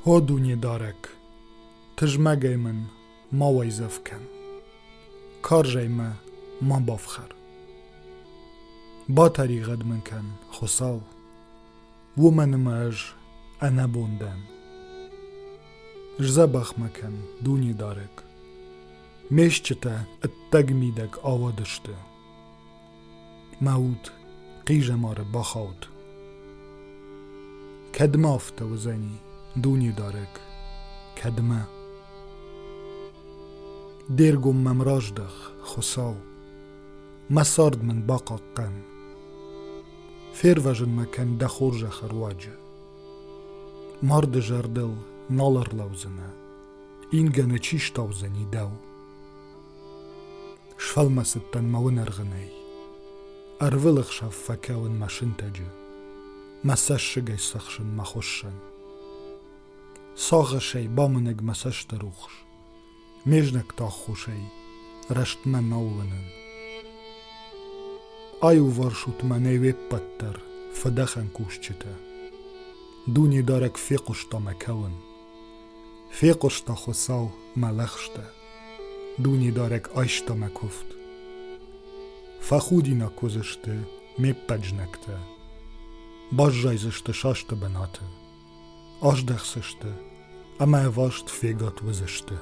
О Дунедарӕг, тызмӕгӕй мын ма уайдзӕф кӕн, карзӕй мӕ ма бафхӕр. Батӕригъӕд мын кӕн, Хуыцау, уымӕн ӕмӕ ӕз ӕнӕбон дӕн. Сдзӕбӕх мӕ кӕн, Дунедарӕг. Ме стджытӕ ӕддӕг-мидӕг ауадысты. Мӕ уд хъизӕмары бахауд. Кӕдмӕ афтӕ уыдзӕни, Дунедарӕг, кӕдмӕ? Де ргом мӕм раздах, Хуыцау, мӕ цард мын бахъахъхъӕн. Фервӕзын мӕ кӕн дӕ хорзӕхы руаджы. Марды зӕрдыл нал ӕрлӕудзынӕ, ингӕны чи стаудзӕни дӕу? Сфӕлмӕцыдтӕн мӕ уынӕргъынӕй. Ӕрвылӕхсӕв фӕкӕуын мӕ сынтӕджы, мӕ цӕссыгӕй цӕхсын мӕ хуыссӕн. Сагъӕсӕй бамынӕг мӕ цӕсты рухс, ме знӕгты аххосӕй рӕстмӕ нал уынын. Аиуварс ут мӕнӕй уе ппӕт дӕр, фыдӕхӕн кусджытӕ. Дунедарӕг фехъуыста мӕ кӕуын. Фехъуыста Хуыцау мӕ лӕгъстӕ, Дунедарӕг айста мӕ куывд. Фӕхудинаг уыдзысты ме ппӕт знӕгтӕ, баззайдзысты састы бынаты, аздӕхдзысты ӕмӕ ӕваст фегад уыдзысты.